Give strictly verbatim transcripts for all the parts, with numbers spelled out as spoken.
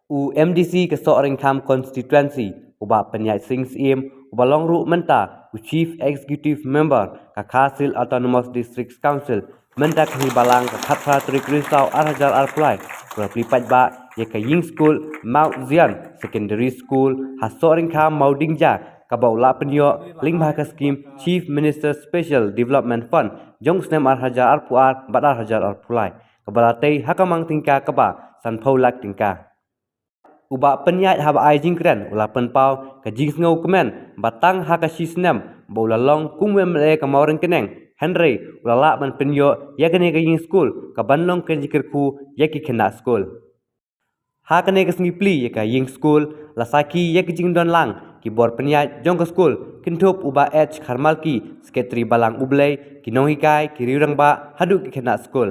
U MDC ka Sohryngkham Constituency, u Bah Pynïaid Sing Syiem, uba long ruh mynta u Chief Executive Member ka Khasi Hills Autonomous District Council, mynta ka Sngi Balang ka khatphra tarik Risaw arhajar arphew lai, u la plie paidbah ïa ka ïing skul Mount Zion Secondary School ha Sohryngkham Mawdingjak, kaba u la pynïoh lyngba ka skhim Chief Minister Special Development Fund jong u snem arhajar arphew ar bad arhajar arphew lai, kaba la tei ha ka mang tyngka kaba sanphew lak tyngka. U Bah Pynïaid haba ai jingkren u la pynpaw ka jingsngewkmen ba tang ha ka shi snem ba u la long kum u MLA ka Mawryngkneng, hynrei u la lah ban pynïoh ïa kane ka ïing skul kaban long ka jingkyrkhu ïa ki khynnah skul. Ha kane ka sngi plie ïa ka ïing skul la sakhi ïa ki jingdon lang ki bor pynïaid jong ka skul, kynthup u Bah H Kharmalki, Secretary Balang U Blei, ki nonghikai, ki riew rangbah haduh ki khynnah skul.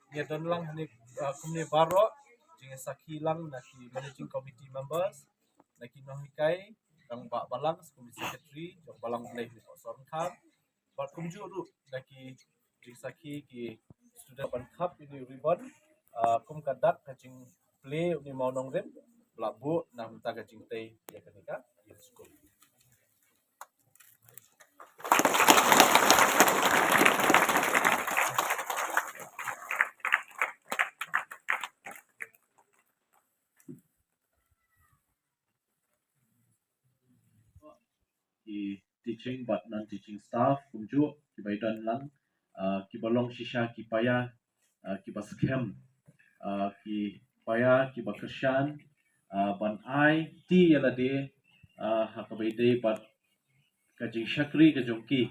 Ngi don lang hangne, uh, kumne baroh, jingsakhi lang na ki managing committee members, na ki nonghikai, rangbah balang, security secretary jong Balang U Blei ha Sohryngkham. Bad kumjuh ruh na ki jingsakhi ki student ban khap ïa une u ribbon, uh, kum ka dak ka jingplie une u mawnongrim ba la buh na ka bynta ka jingtei ïa kane ka ïing skul. Ki teaching bad non-teaching staff kumjuh kiba ïadon lang, uh, kiba long shisha ki paia, uh, kiba skhem, uh, ki paia kiba kyrshan, uh, ban aiti ïa lade, uh, ha kaba ïadei bad ka jingshakri ka jong ki,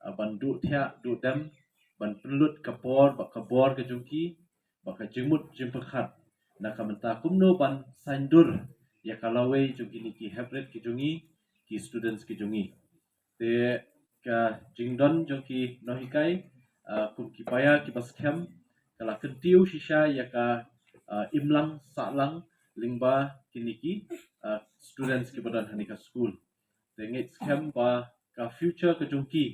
uh, ban duh thiah duh dem, ban pynlut ka por bad ka bor ka jong ki bad ka jingmut jingpyrkhat na ka bynta kumno ban saiñdur ïa ka lawei jong kine ki heprit ki jong ngi, ki students ki jong ngi. Te ka jingdon jong ki nonghikai, uh, kum ki paia kiba skhem ka la kyntiew shisha ïa ka, uh, imlang sahlang lyngba kine ki, uh, students kiba don ha kane ka skul. Te ngeit skhem ba ka future ka jong ki,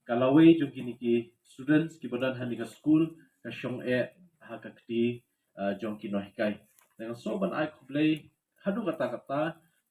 ka lawei jong kine ki students kiba don ha kane ka skul, ka shong eh ha ka kti, uh, jong ki nonghikai. Te nga sngew ban ai khublei haduh katta katta,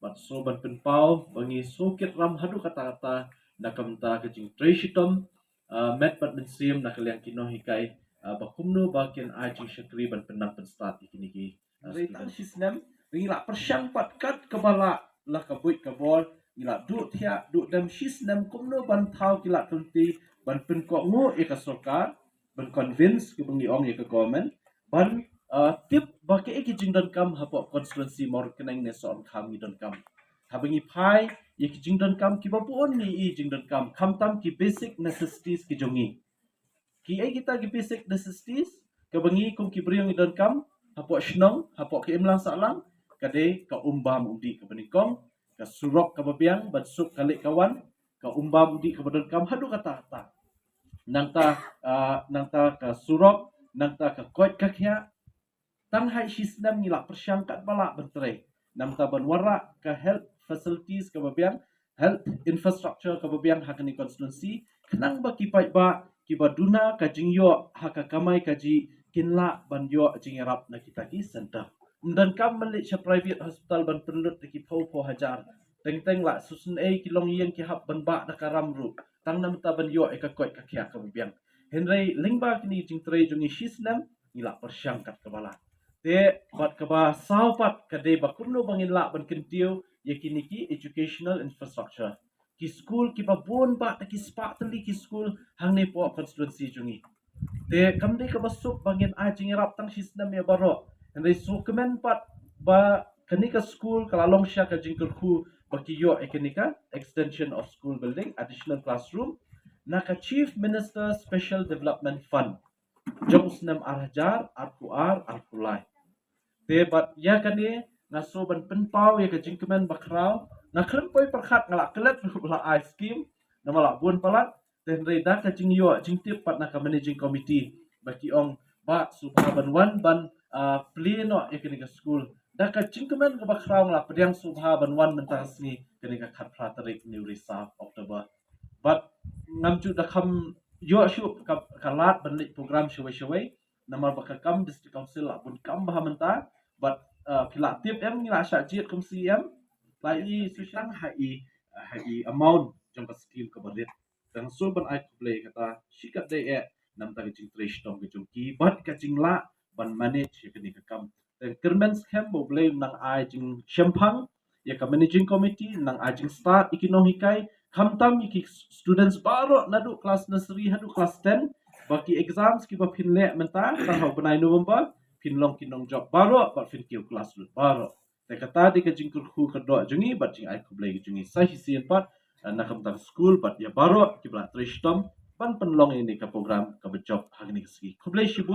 bad sngew ban pynpaw ba ngi sngew kit ram haduh katta katta na ka bynta ka jingtrei shitom, uh, met bad mynsiem na ka liang ki nonghikai, uh, ba kumno ba kin ai jingshakri ban pynnang pynstad ïa kine ki, uh, students. Hynrei tang shi snem ngi la pyrshang pat kat kaba lah, la ka buit ka bor, ngi la duh thiah duh dem shi snem kumno ban thaw ki lad ki lynti ban pynkohnguh ïa ka sorkar, ban convince kiba ngi ong ïa ka government ban, uh, tip ba kaei ki jingdonkam hapoh constituency Mawryngkneng ne Sohryngkham ngi donkam. Haba ngi phai ïa ki jingdonkam kiba bun ngi i jingdonkam, khamtam ki basic necessities ki jong ngi. Kiei kita ki basic necessities kaba ngi kum ki briew ngi donkam hapoh shnong, hapoh ka imlang sahlang? Ka dei ka um bam um dih kaba nyngkong, ka surok kaba biang ban suk ka leit ka wan, ka um bam um dih kaba donkam haduh katta katta. Nangta, ah, nangta ka surok, nangta ka koit ka khiah. Tang ha shi snem ngi la pyrshang katba lah ban trei. Nangta ban wanrah ka health facilities kaba biang, health infrastructure kaba biang ha kane constituency, khnang ba ki paidbah kiba duna ka jingïoh ha ka kamai kajih kin lah ban ïoh jingïarap na kita ki center. Ym donkam ban leit sha private hospital ban pynlut da ki phew phew hajar. Teng teng la shisnei ki longïing ki hap ban bah da ka ram ruh tang namar ban ïoh ïa ka koit ka khiah kaba biang. Hynrei lyngba kine ki jingtrei jong ngi shi snem ngi la pyrshang kat kaba lah. Te bad kaba saw pat ka dei ba kumno ba ngin lah ban kyntiew ïa kine ki educational infrastructure. Ki skul kiba bun bah da ki spah tylli ki skul hangne hapoh constituency jong ngi. Te kam dei kaba suk ba ngin ai jingïarap tang shi snem ïa baroh. Hynrei sngewkmen pat ba kane ka skul ka la long sha ka jingkyrkhu ba ki ïoh ïa kane ka extension of school building, additional classroom na ka Chief Minister Special Development Fund jong u snem ar hajar arphew ar arphew lai. Te bad ïa kane nga sngew ban pynpaw ïa ka jingkmen bakhraw. Nga khlem poi pyrkhat nga la klet ruh ba la ai skim namar la bun palat. Te hynrei da ka jingïoh jingtip pat na ka managing committee ba ki ong ba sngewbha ban wan ban, ah, plie noh ïa kane ka skul. Da ka jingkmen kaba khraw nga la pdiang sngewbha ban wan mynta ka sngi kane ka khatphra tarik une u Risaw October. Bad ngam ju da kham ïoh shuh ka, ka lad ban leit program shawei shawei. Namar ba ka kam District Council la bun kam bha mynta, bad uh, phi la tip em, ngi la shah jied kum C M, la i susang ha i, ha i amount jong ka scheme kaba rit. Tang so ban ai khublei kata shi katdei eh namar ka jingtrei shitom ka jong ki bad ka jinglah ban manage ïa kane ka kam. Tang kyrmen skhem ba U Blei un nang ai jingshemphang ïa ka managing committee, nang ai jingstad ïa ki nonghikai, khamtam ïa ki students baroh naduh class nursery haduh class ten, ba ki exams kiba phin leh mynta tang ha u bnai November phin long ki nongjop baroh bad phin kiew class lut baroh. Te kata dei ka jingkyrkhu ka doh jong ngi bad jingai khublei jong ngi sa shisien pat, eh, na ka bynta ka skul bad ïa baroh kiba la trei shitom ban pynlong ïa kane ka program kaba jop ha kane ka sngi. Khublei shibun.